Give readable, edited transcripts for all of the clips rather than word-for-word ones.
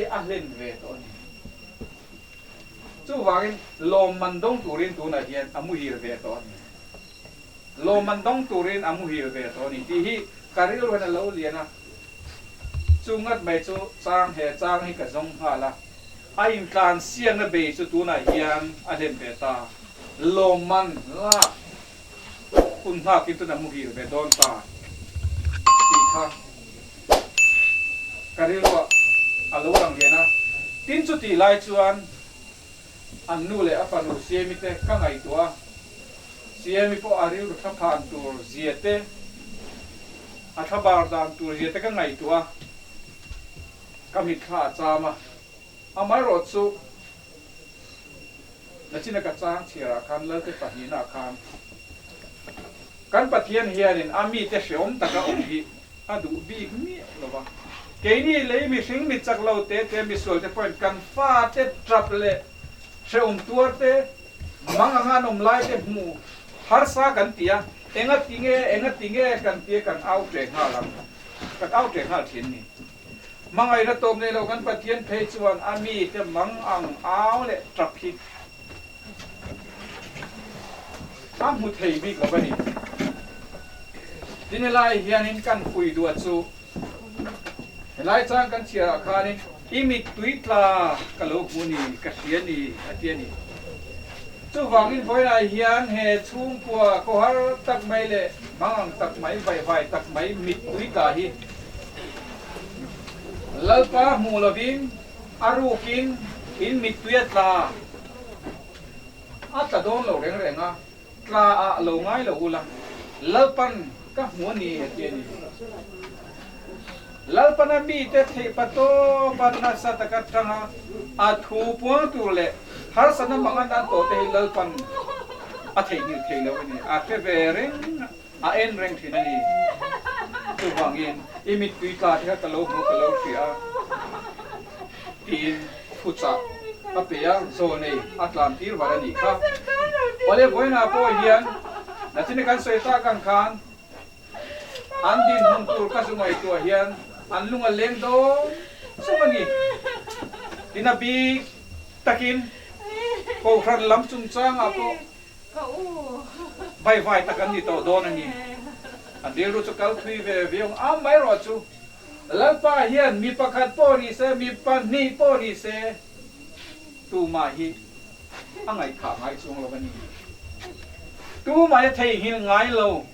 hi a hlen ve tawh a ni. Chuvangin lawmman dawng turin tunah hian a muhil ve tawh a ni. Lawmman dawng turin a muhil ve tawh a ni tih hi ka rilru hian a lo lian a. Chu ngat mai chu chang he chang hi ka zawng nghal a, a intlan siakna bei chu tunah hian a hlen ve ta. Lawmman lak hun nghakin tunah muhil ve dawn ta tih kha ka rilruah a lo lang lian a. Tin chutih lai chuan an nu leh a fanu Siami te ka ngaihtuah a, Siami pawh a rilru thlaphan tur zia te, a thlabar dan tur zia te ka ngaihtuah a, ka mitthla a cham a. Amaherawh chu nachina ka chang chhiarah khan Lalte pahnihnaah khan kan Pathian hianin a mite hreawm taka awm hi a duh bik miah lo va. Keini lei mihring mi chak lo te te misual te pawhin kan fate tap leh hreawm tuar te mang anga an awm lai te hmu harsa kan ti a, enga tinge enga tinge kan tia kan au ṭe nghal ang, kan au ṭe nghal ṭhin ni. Hmangaihna tawp nei lo kan Pathian phei chuan a mite mang ang au leh tap hi a hmu thei bik lo a ni. Tin helai hianin kan pui duah chu helai chang kan chhiarah khanin i mittui tla ka lo hmu ni, ka hria ni a ti a ni. Chuvangin vawiinah hian he chhungkua khawhar tak mai leh mang ang tak mai, vaihvai tak mai mittui tla hi Lalpa hmuh lovin a rukin in mittui a tla a tla dawn lo reng reng a, tla ah lo ngai lo ula, Lalpan ka hmu a ni a ti a ni. Lalpana mite theih patawpa nasa taka tanga a thu puang tur leh harsatna mangan an tawh te hi Lalpan a theihnghilh thei lo a ni, a hre ve reng a. A en reng thin a ni. Chuvangin, i mittui tla te kha ka lo hmu, ka lo hria a, tiin thuchah a pe a, zawnei a tlan tir var a nih kha. Awle vawiinah pawh hian nachina kan sawi tak ang khan an dinhmun tur ka zu ngaihtuah hian an lung a leng dawn chauh a ni. Tin a bik takin Kohhran lam chungchangah pawh Vai vai tak an ni tawh dawn a ni. An rilru chu kal thui ve viau ang. Amaherawh chu Lalpa hian mi pakhat pawh ni se, mi pahnih pawh ni se, tumah hi a ngaihthah ngai chuang lo a ni. Tumah hi a theihnghilh ngai lo.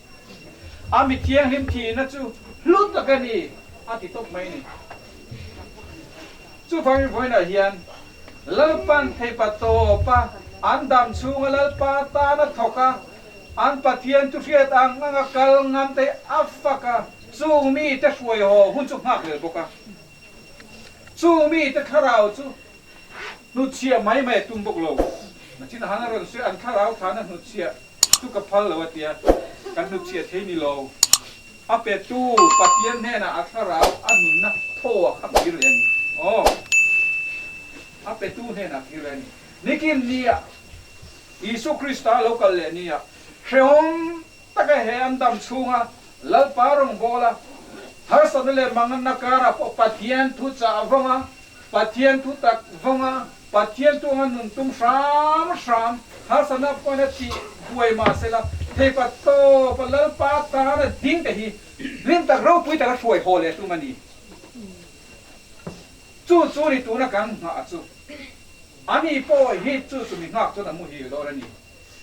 A mi thianghlim thihna chu hlu tak a ni, a ti tawp mai a ni. Chuvangin vawiinah hian Lalpan theipa tawpa an dam chhunga Lalpa tana thawk a, an Pathian chu hriat ang anga kal ngam te a fak a, chung mite hruai haw hun chu nghak lel bawk a. Chung mite thlarau chu hnutchhiah mai mai a tum bawk lo. Nachin han a rawn sawi an thlarau thana hnutchhiah chu ka phal lo a tia, kan hnutchhiah thei ni lo. A petu Pathian hnenah a thlarau a nunna thaw a kha kir leh a ni. Aw, a petu hnenah kir leh a ni. Nikin nia Isua Krista lo kal leh nia hrehawm taka he an dam chhunga Lalpa rawngbawla harsatna leh manganna karah pawh Pathian thu chah vawnga, Pathian thu tak vawnga, Pathian tuanga nun tum hram hram harsatna pawhin a tih buai mah sela, theipa tawpa Lalpa tana ding te hi hlim tak ropui taka hruai haw leh tum a ni. Chu chu ni tuna kan nghah chu. Ani pawh hi chu chu mi nghak chuan a muhil dawn a ni.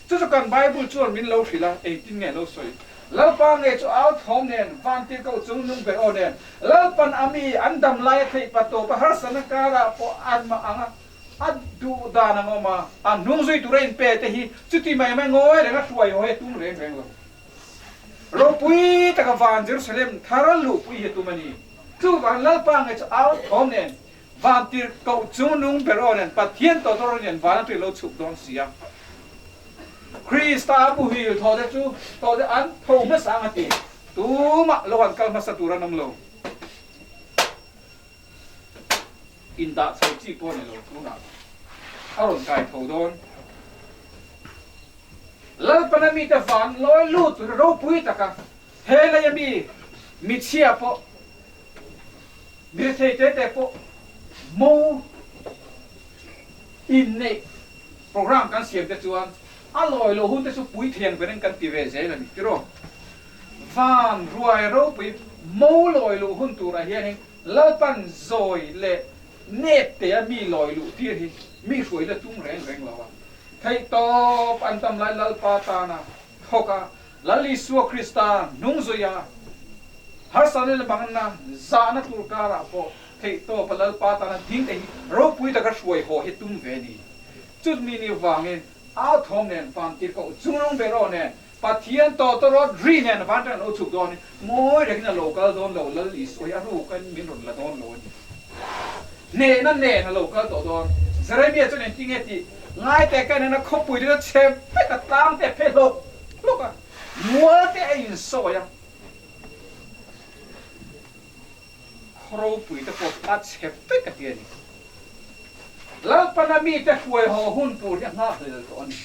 Chu chu kan Bible chuan min lo hrilh a, engtin nge lo sawi? Lalpa nge chu au thawm nen, vantirhkoh chung nung ber aw nen, Lalpan a mi an dam lai a theih pa tawp a, harsatna karah pawh an mah ang a, a duh dan ang awm a, a hnung zui tura inpe te hi chuti mai mai ngawi reng a hruai haw hi a tum reng reng lo. Ropui taka van Jerusalem thar luhpui hi a tum a ni. Chuvang Lalpa nge chu au thawm nen, Vantirhkoh chung nung ber aw nen Pathian tawtawr nen van atui lo chhuk dawn si a. Krista a muhil thaw te chu tawh te an tho hmasa ang a ti. Tumah lo han kal hmasa tur an awm lo. Indah chho chi pawh a ni lo tunah a rawn kai tho dawn. Lalpana mite van lawi lut tur ropui taka he lei ami michhia pawh Mirethei te te pawh Mo inneih program kan siam te chuan a lawi lo hun te chu pui thei ang ber in kan ti ve zel a ni tiraw? Van ruai ropui mo lawi luh hun turah hianin Lalpan zawi leh nep tea mi lawi luh tir hi mi hruai la tum reng reng lo a. Theihtawp an tam lai Lalpa tana thawk a, Lal Isua Krista hnung zui a, harsatna leh manganna zahna tur karah pawh theihtawpa Lalpa tana ding te hi ropui taka hruai haw hi tum ve ni. Chutmi ni vangin au thawm nen van tirhkoh chungnung ber aw nen Pathian tawtawrawt ri nen van tang lo chhuk dawn in ngawi rengin a lo kal dawn lo, Lal Isua hi a rukin min rawn la dawn lo a ni. Hnehna nen a lo kal tawh dawn. Jeremia chuan engtin nge tih ngai teh ka nena khawpui te chu chhe vek a, tlang te a phe hlawk hlawk a, mual te a insawi a, khaw ropui te pawh chu a chhe vek a ti a ni. Lalpana mite hruai haw hun tur hi a nghakhlel tawh a ni.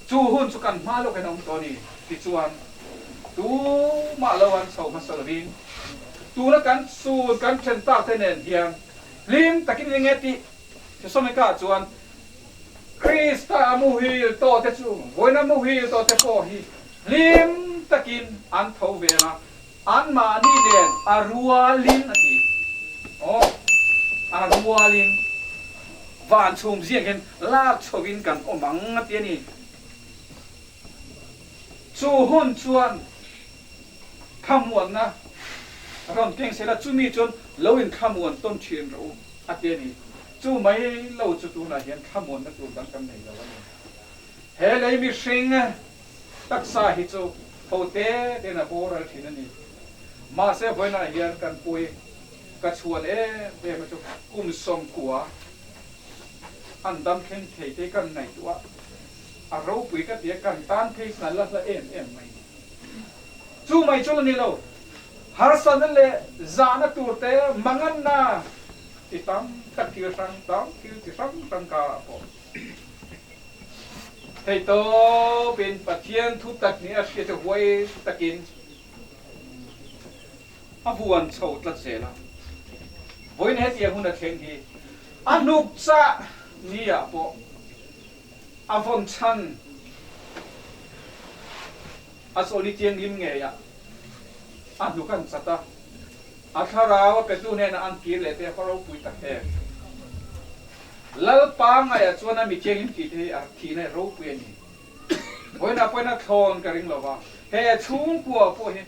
Chu hun chu kan hma lawkin a awm tawh a ni. Tichuan, tumah lo an chho hmasa lovin, tuna kan sun kan then tak te nen hian hlim takin eng nge tih Thesalonika chuan Krista a muhil tawh te chu vawiina muhil tawh te pawh hi hlim takin an tho ve ang a, anmahni nen a rualin a ti. Aw, a rualin van chhum ziak hian lak chhovin kan awm ang a ti a ni. Chu hun chuan thlamuanna rawn keng sela chumi chuan lo inthlamuan tawn thin rawh u a ti a ni. Chu mai lo chu tunah hian thlamuanna tur dang kan nei lo a ni. He lei mihring taksa hi chu ho te tein a boral thin a ni. Mahse vawiinah hian kan pui ka chhuan em em a chu kum 90 an dam thleng thei te kan ngaihtuah a ropui ka ti a, kan tan phei chuan a la hla em em mai ni. Chu mai chu la ni lo, harsatna leh zahna tur te manganna ti tam tak thil hrang tam thil chi hrang hrang karah pawh Theihtawpin Pathian thu tak nih a hriat chu huai takin a vuan chho tlat zel a. Vawiin hetiang hun a thleng hi a hnuk chah ni ah pawh a vawn chhan a chawlni thianghlim ngei ah a hnuk an chat a, a thlarau a petu hnenah an kir leh te a ropui tak em. Lalpa ngaiah chuan a mi thianghlim thih te hi a thihna hi ropui a ni. Vawiinah pawhin a thlawn ka ring lo va, he chhungkua pawh hi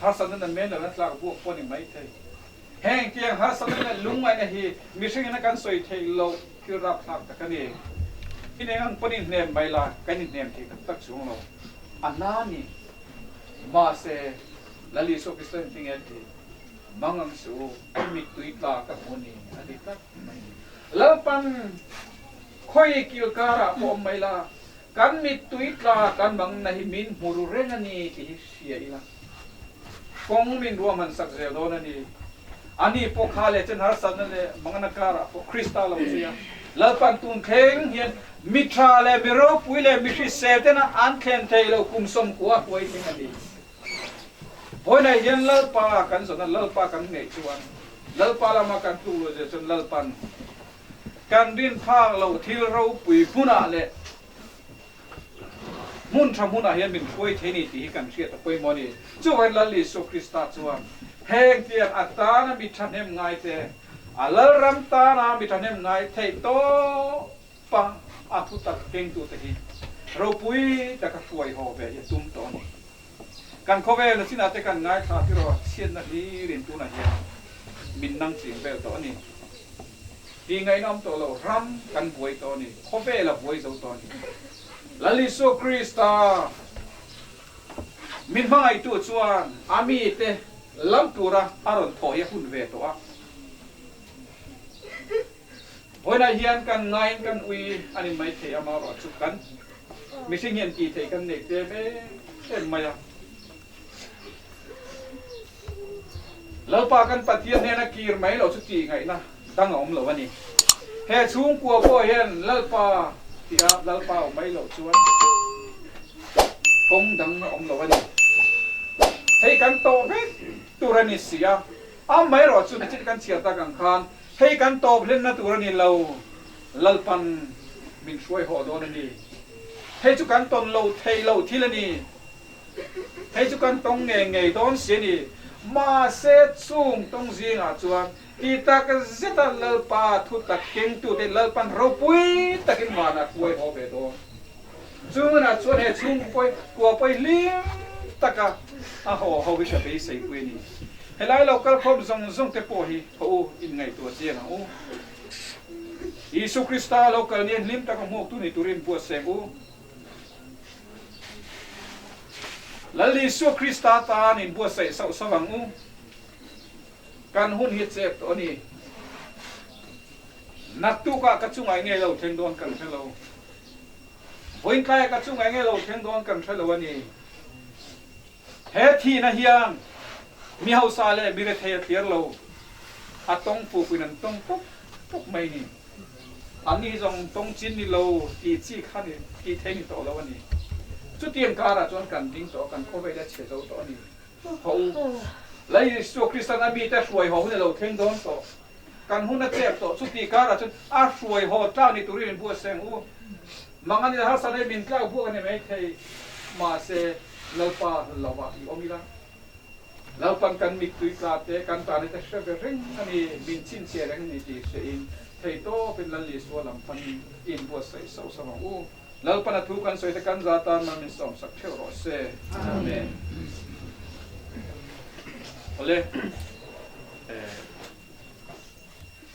harsatna na men lohna tlak buak pawh a ni maithei. Heng tiang harsatna leh lungngaihna hi mihringin a kan sawi theih loh thil rapthlak tak a ni. In eng ang pawn inhnem mai la, kan inhnem thei tak tak chuang lo. A na ni. Mahse, Lal Isua Krista in tinge ti? Mangang suh u, i mittui tla ka hmu ni a ti tlat mai. Lalpan khawi kil karah pawh awm mai la, kan mittui tla kan mangna hi min hmu ru reng a ni tih hi hria ila, kawng min ruahman sak zel dawn a ni. Ani pawh kha leh chen harsatna leh mangna karah pawh Krista lo zui a, Lalpan tun thleng hian mi tha leh mi ropui leh mi hrisel tena an thlen thei lo kum 90 a huai thleng a ni. Vawiinah hian Lalpa kan zawn a, Lalpa kan ngeih chuan, Lalpa lama kan tluk luh zir chuan Lalpan kan rin phak loh thil ropui hmunah leh hmun tha hmunah hian min hruai thei ni tih hi kan hriat a pawimawh a ni. Chuvangin Lal Isua Krista chuan heng tiang a tana mi thahnem ngai te, a Lalram tana mi thahnem ngai theih tawpa a thutak kengtute hi ropui taka hruai haw ve hi a tum tawh a ni. Kan khawvel na chinah te kan ngaithla tiraw chhiatna hlir in tunah hian min nang ching vel tawh a ni. Tih ngaihna awm tawh lo, ram kan buai tawh a ni, khawvel a buai zo tawh a ni. Lal Isua Krista min hmangaihtu chuan a mite lam tura a rawn thawh hi a hun ve tawh a. Vawiinah hian kan ngaiin kan ui a ni maithei amaherawh chu kan mihring hian tih theih kan neih tlem em em mai a. Lalpa kan Pathian hnena kir mai loh chu tih ngaihna dang a awm lo a ni. He chhungkua pawh hian Lalpa tia Lalpa awm mai loh chuan kawng dang a awm lo a ni. Hei kan tawh vek tur a. tur a ni si a. Amaherawhchu nichin kan chhiar tak ang khan hei kan tawp hlenna tur a ni lo, Lalpan min hruai haw dawn a ni. Hei chu kan tawn lo theih loh thil a ni. Hei chu kan tawng ngei ngei dawn si a ni. Mahse chung tawng zingah chuan ti tak zeta Lalpa thu tak kengtute Lalpan ropui takin vanah hruai haw ve dawn. Chungunah chuan he chhungkaw kua pawi hlim taka a haw ho hi ka beiseipui a ni. Helai lo kalkhawm zawng zawng te pawh hi thaw u inngaihtuah chiang ang u. Isu Krista lo kal nia hlim taka hmuaktu ni turin buatsaih ang u. Lal Isua Krista tan inbuatsaih sauh sauh ang u. Kan hun hi chep tawh a ni. Naktukah ka chungah enge lo thleng dawn kan hre lo. Vawiintlaiah ka chungah enge lo thleng dawn kan hre lo a ni. He thihna hian mi hausa leh mi rethei a thliar lo. A tawng fuhpuiin an tawng pawp pawp mai ni. Anni hi zawng tawng chin ni lo tih chi kha ni tih thei ni tawh lo a ni. Chutiang karah chuan kan ding tawh a, kan khawvel a chhe zo tawh a ni. Ho u, Lal Isua Kristan a mite hruai haw hun a lo thleng dawn tawh. Kan hun a chep tawh. Chuti karah chuan a hruai haw tlak ni turin in buatsaih ang u. Mang a ni harsa nei min tlak buak a ni maithei. Mahse, Lalpa lovah i awm ila. Lalpan kan mittui tla te, kan tane te hre ve reng a ni, min chhinchhiah reng a ni tih hrein theitawpin Lal Isua lam panin in buatsaih sauh sauh ang u. Lalpan a thu kan sawi te kan za tan mal min sawmsak theuh rawh se. Amen. Awle,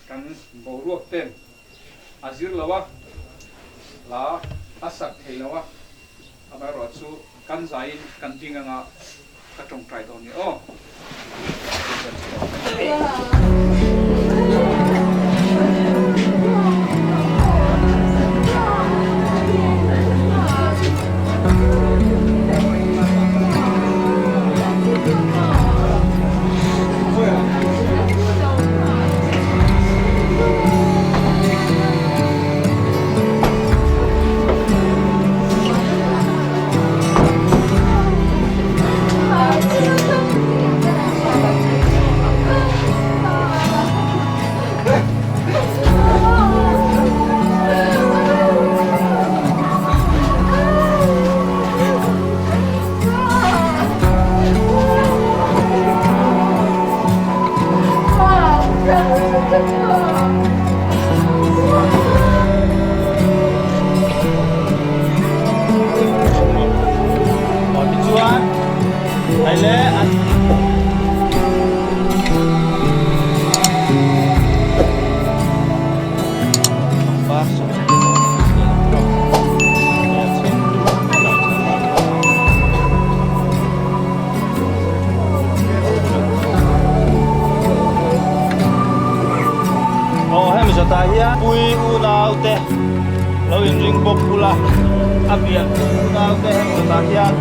kan boruak ten a zir lo a, hla a sak thei lo a, Amaherawhchu kan zaiin kan ding anga ka tawngtai dawn ni aw. Aw hemi zawtah hian pui unau te lo inring bawk ula a pian pui unau te hemi zawtah hian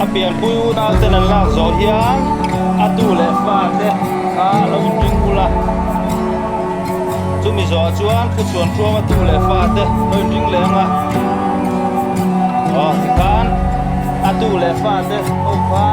A pianpui unau ten an lak zawh hian a tu leh fa te kha a lo inring bul a, chumi zawh chuan pu chhuan ṭuam a tu leh fa te lo inring leh ang a, aw tikhan a tu leh fa te ho kha.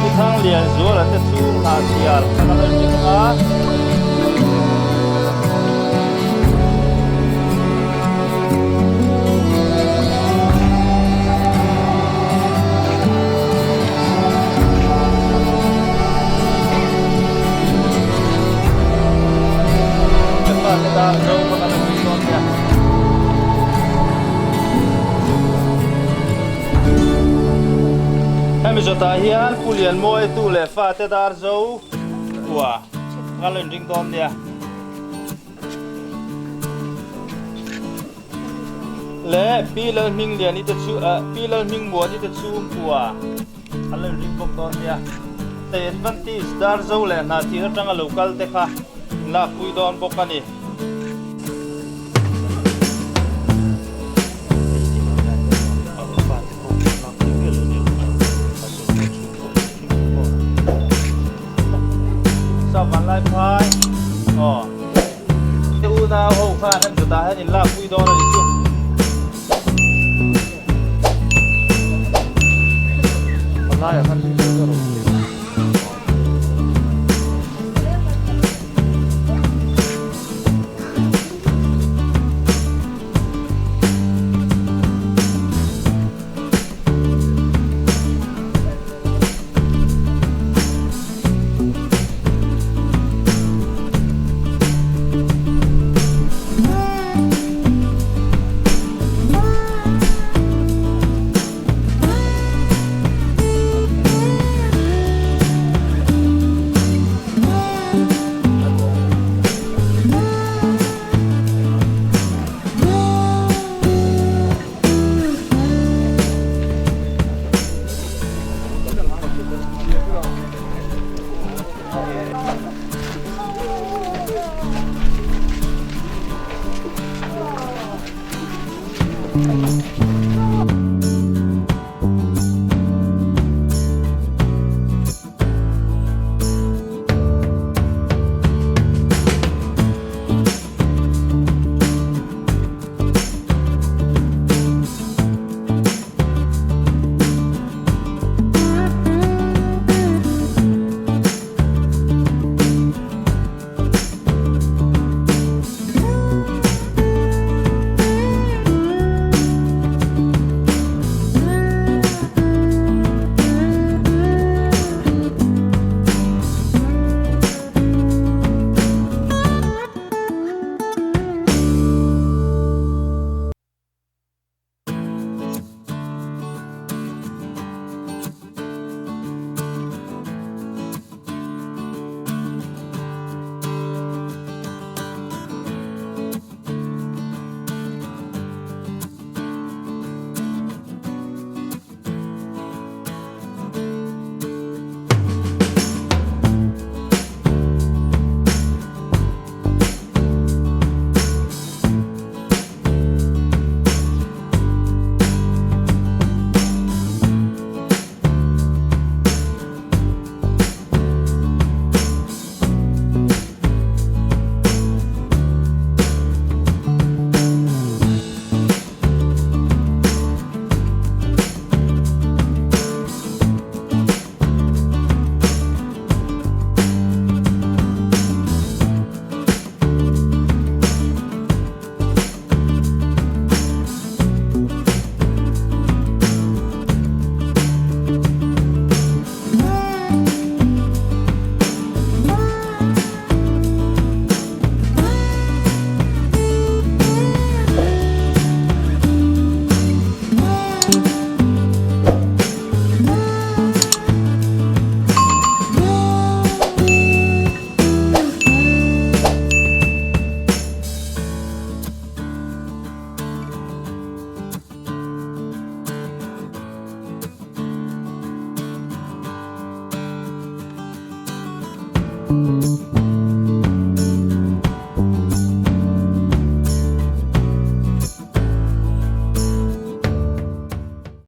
Pu Thanglianzuala te chu Hnahsial kha ka lo ring a. Hemi zawtah hian Pu Lianmawi tu leh fate dar zo kua ka lo inring dawn nia. Leh Pi Lalhmingliani te chu Pi Lalhmingmuani te chhungkua an lo inring bawk dawn nia. Hei Adventist dar zo leh hna thir atanga lo kal te kha inlakpui dawn bawk a ni. Vanlaiphai aw te unau ho khan hemi chutah hian in lakpui dawn a ni chu.